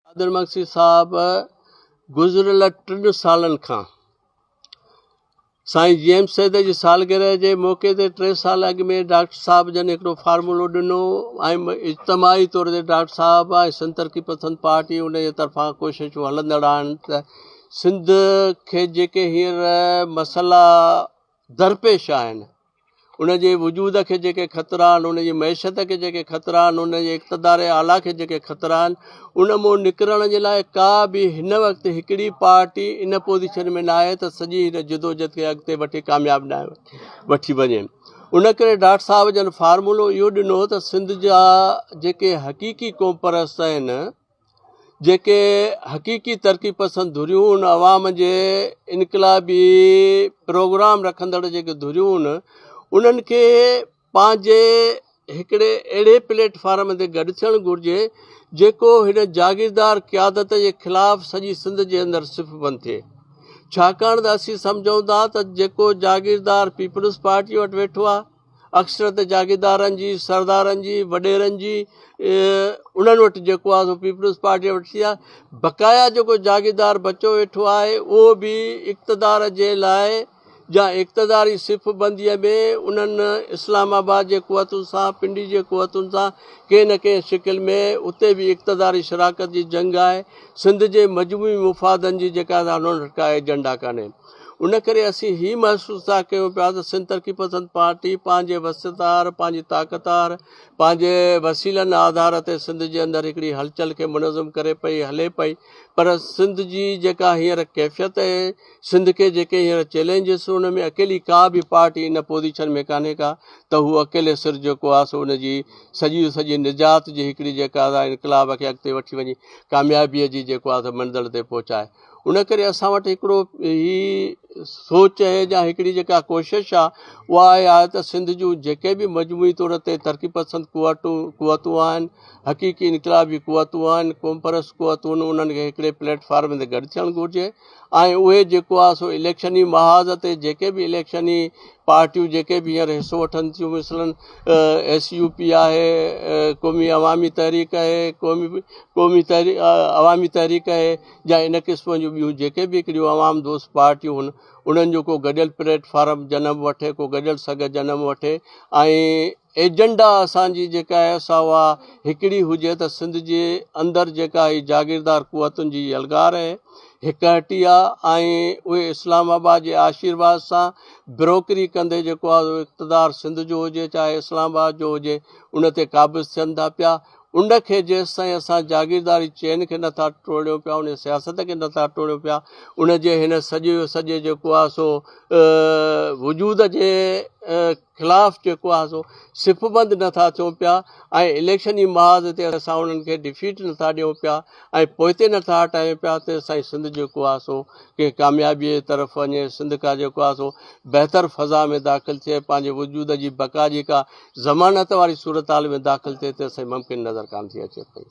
قادر مگسي صاحب گذريل 3 سالن کان سائين جي ايم سيد جي سالگرهه جي موقعي تي 3 سال اڳ ۾ ڊاڪٽر صاحب جن هڪڙو فارمولو ڏنو ۽ اجتماعي طور تي ڊاڪٽر صاحب ۽ سنڌ ترقي پسند پارٽي ان جي طرفان ڪوششون هلندڙ آهن ته سنڌ کي جيڪي هينئر مسئلا درپيش آهن، ان جي وجود کي جيڪي خطرا آهن، ان جي معيشت کي جيڪي خطرا آهن، ان جي اقتدار اعليٰ کي جيڪي خطرا آهن، ان مون نڪرڻ جي لاء ڪا به هن وقت هڪڙي پارٽي ان پوزيشن ۾ ناهي ته سڄي هن جدوجھد کي اڳتي وٺي ڪامياب وٺي وڃي. ان ڪري ڊاڪٽر صاحب جن فارمولو اهو ڏنو ته سنڌ جا جيڪي حقيقي قومپرست آهن، جيڪي حقيقي ترقي پسند ڌريون ان عوام جي انقلابي پروگرام رکندڙ جيڪي ڌريون آهن انهن کي پنهنجي هڪڙي اهڙي پليٽ فارم تي گڏ ٿيڻ گهرجي جيڪو هن جاگيردار قيادت جي خلاف سڄي سنڌ جي اندر صف بند ٿئي. ڇاڪاڻ ته اسين سمجهون ٿا ته جيڪو جاگيردار پيپلز پارٽي وٽ ويٺو آهي، اڪثريت جاگيردارن جي، سردارن جي، وڏيرن جي انهن وٽ جيڪو آهي سو پيپلز پارٽي وٽ ٿي آهي. بقايا جيڪو جاگيردار بچو ويٺو آهي اهو به اقتدار جي لاء يا اقتداري صف بنديء ۾ انهن اسلام آباد جي قوتن سان، پنڊي جي قوتن سان ڪنهن نه ڪنهن شڪل ۾ اتي به اقتداري شراڪت جي جنگ آهي. سنڌ جي مجموعي مفادن جي جيڪا انهن وٽ ڪا ايجنڊا ڪانهي. ان ڪري اسين هي محسوس ٿا ڪيون پيا ته سنڌ ترقي پسند پارٽي پنهنجي وسعت آهر، پنهنجي طاقت آهر، پنهنجي وسيلن آڌار تي سنڌ جي اندر هڪڙي هلچل کي منظم ڪري پئي، هلي پئي پر سنڌ جي جيڪا هينئر ڪيفيت آهي، سنڌ کي جيڪي هينئر چئلينجز ان ۾ اڪيلي ڪا به پارٽي ان پوزيشن ۾ ڪانهي ڪا ته هو اڪيلي سر جيڪو آهي سو ان جي سڄي سڄي نجات جي هڪڙي جيڪا انقلاب کي اڳتي وٺي وڃي ڪاميابيء جي جيڪو آهي سو منزل تي پهچائي. ان ڪري اسان وٽ هڪڙو هي سوچ آهي يا هڪڙي جيڪا ڪوشش آهي اها اها آهي ته سنڌ جون جيڪي به مجموعي طور تي ترقي پسند قوتون آهن، حقيقي انقلابي قوتون آهن، قومپرست قوتون آهن، انهن کي هڪڙي پليٽ فارم تي گڏ ٿيڻ گهرجي ۽ اهي جيڪو آهي سو اليڪشني محاذ تي جيڪي به اليڪشني پارٽيون جيڪي به هينئر حصو وٺن ٿيون مثلاً ايس يو پي آهي، قومي عوامي تحريڪ آهي، قومي عوامي تحريڪ آهي يا ان قسم جون ٻيون جيڪي به هڪڙيون عوام دوست پارٽيون هن انهن جو ڪو گڏيل پليٽ فارم جنم وٺي، ڪو گڏيل سگهه جنم وٺي ۽ ايجنڊا اسان جي جيڪا آهي سا اها هڪڙي هجي ته سنڌ جي اندر جيڪا هي جاگيردار قوتن جي يلغار آهي، هڪ هٽي آ ۽ اهي اسلام آباد جي آشيرواد سان بروڪري ڪندي جيڪو آ اقتدار سنڌ جو هجي چاهي اسلام آباد جو هجي ان تي قابض ٿين ٿا پيا. ان کي جيستائين اسان جاگيرداري چين کي نٿا ٽوڙيون پيا، ان سياست کي نٿا ٽوڙيون پيا، ان جي هن سڄي جو سڄي جيڪو آهي سو وجود جي خلاف جيڪو آهي سو صف بند نٿا ٿيون پيا ۽ اليڪشني محاذ تي اسان انهن کي ڊفيٽ نٿا ڏيون پيا ۽ پوئتي نٿا هٽايون پيا، تيستائين سنڌ جيڪو آهي سو ڪنهن ڪاميابيء جي طرف وڃي، سنڌ ڪا جيڪو آهي سو بهتر فضا ۾ داخل ٿئي، پنهنجي وجود جي بقا جي ڪا ضمانت واري صورتحال ۾ داخل ٿئي، تيستائين ممڪن نظر ڪانه ٿي اچي پئي.